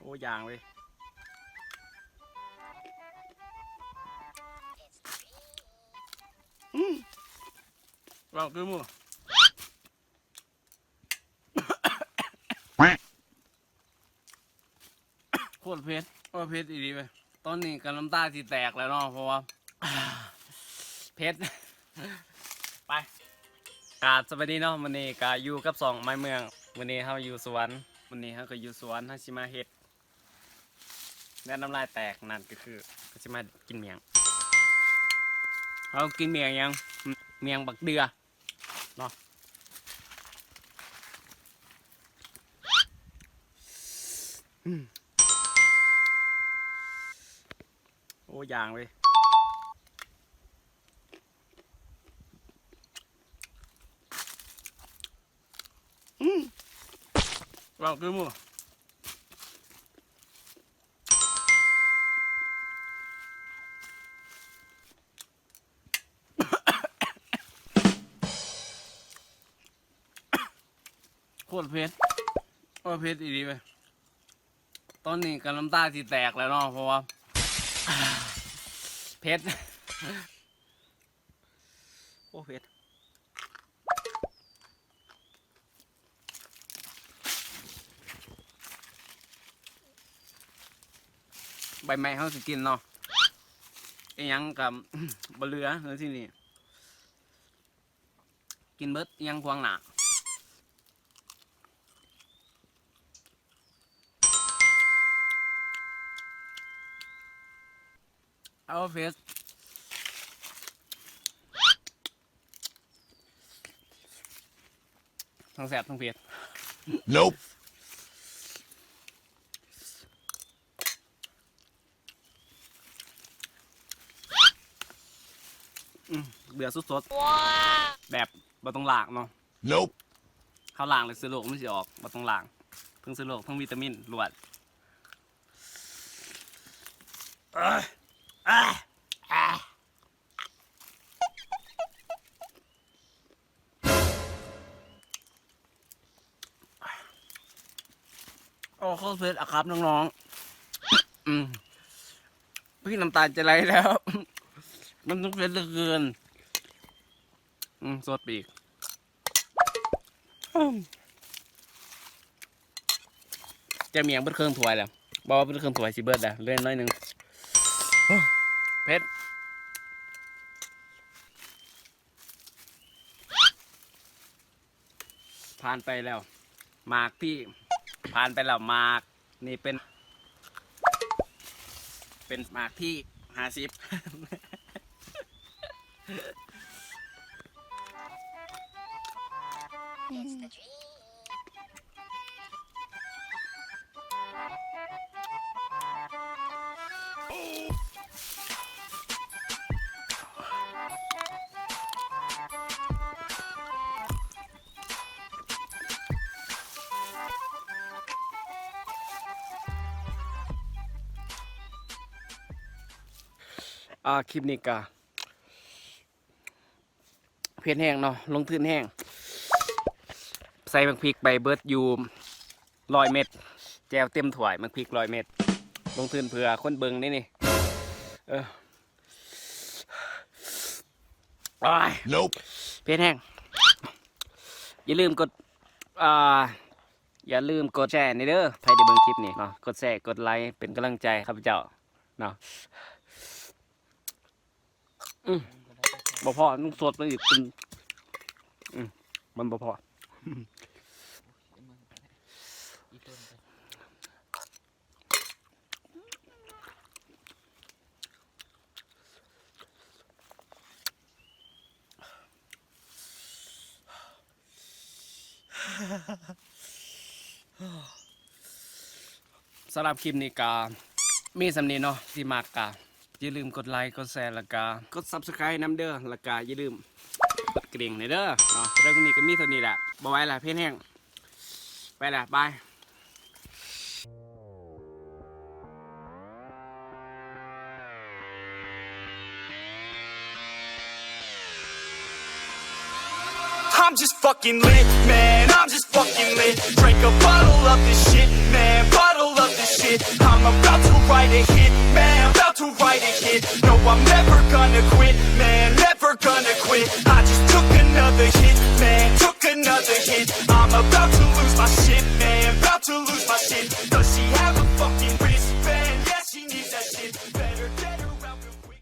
ໂອ້ ຢ່າງເວີຍ ອືມ ເວົ້າຄືໝູ່ ໂຄດເຜັດ ໂອ້ ເຜັດອີ່ຫຼີເວີຍ ຕອນນີ້ກໍນ້ຳຕາຊິແຕກແລ້ວເນາະ ເພາະວ່າ ເຜັດ ໄປ ກາບສະບາຍດີເນາະ ມື້ນີ້ກໍຢູ່ກັບຊ່ອງໄມເມືອງ ມື້ນີ້ເຮົາຢູ່ສວນ ມື້ນີ້ເຮົາກໍຢູ່ສວນ ເຮົາຊິມາເຮັດ ແນວນ້ຳລາຍແຕກ ນັ້ນກໍຄື ເຮົາຊິມາກິນໝ້ຽງ ເຮົາກິນໝ້ຽງຫຍັງ ໝ້ຽງບັກເດືອ ເນາະ ອືມ ໂອ້ ຢ່າງເວີຍ ອືມ ເວົ້າຄືໝູ່ ໂຄດເຜັດ ໂອ້ ເຜັດອີ່ຫຼີເວີຍ ຕອນນີ້ກໍນ້ຳຕາຊິແຕກແລ້ວເນາະ ເພາະວ່າ ເຜັດ ໂອ້ ເຜັດ ໃບໄມ້ເຮົາຊິກິນເນາະ ອີ່ຫຍັງກໍບໍ່ເຫຼືອແລ້ວທີນີ້ ກິນເບິດ ອີ່ຫຍັງຂວາງໜ້າ. ເອົາເຜັດ ທັງແຊບທັງເຜັດ Nope. ອືມ ເບື່ອສົດໆ ແບບບໍ່ຕ້ອງລ້າງເນາະ Nope. ເຮົາລ້າງແລ້ວເຊື້ອໂລກມັນຊິອອກ ບໍ່ຕ້ອງລ້າງ ທັງເຊື້ອໂລກ ທັງວິຕາມິນລ້ວນ. ໂອ້ ໂຄດເຜັດອະຄັບນ້ອງໆ ອືມ ພີ່ນ້ຳຕາຈະໄຫຼແລ້ວ ມັນເຜັດເຫຼືອເກີນ ອືມ ສົດອີກ ອືມ ແຈ່ວໝ້ຽງເບິດເຄິ່ງຖ້ວຍແລ້ວ ບໍ່ວ່າເບິດເຄິ່ງຖ້ວຍຊິເບິດແລ້ວ ເຫຼືອໜ້ອຍໜຶ່ງ ໂອ້ ເຜັດ. ຜ່ານໄປແລ້ວ ໝາກທີ ຜ່ານໄປແລ້ວ ໝາກນີ້ເປັນ ເປັນໝາກທີຫ້າສິບ. ອ່າ ຄລິບນີ້ກະເຜັດແຮງເນາະ ລົງທຶນແຮງ ໃສ່ບັກພິກໄປເບິດຢູ່ຮ້ອຍເມັດ ແຈ່ວເຕັມຖ້ວຍ ບັກພິກຮ້ອຍເມັດ ລົງທຶນເພື່ອຄົນເບິ່ງເດ້ນີ້ ເອີ ໂອ້ຍ Nope. ເຜັດແຮງ ຢ່າລືມກົດ ອ່າ ຢ່າລືມກົດແຊແດ່ເດີ ໃຜໄດ້ເບິ່ງຄລິບນີ້ເນາະ ກົດແຊ ກົດໄລ ເປັນກຳລັງໃຈຂ້າພະເຈົ້າເນາະ. ອືມ ບໍ່ພໍ ຕ້ອງສົດມາອີກ ອືມ ມັນບໍ່ພໍ. ສຳລັບຄລິບນີ້ກະມີສ່ຳນີ້ເນາະ ທີ່ມັກກະຢ່າລືມກົດໄລ ກົດແຊ ແລ້ວກະກົດ Subscribe ນຳເດີ ແລ້ວກະຢ່າລືມກົດກະດິ່ງແດ່ເດີເນາະ. ສຳລັບຄລິບນີ້ກະມີສ່ຳນີ້ແຫຼະ ບໍ່ໄຫວລະ ເຜັດແຮງ ໄປລະ ບາຍ. I'm just fucking lit, man, I'm just fucking lit. Drink a bottle of this shit, man, bottle of this shit. I'm about to write a hit, man, about to write a hit. No, I'm never gonna quit, man, never gonna quit. I just took another hit, man, took another hit. I'm about to lose my shit, man, about to lose my shit. Does she have a fucking reason?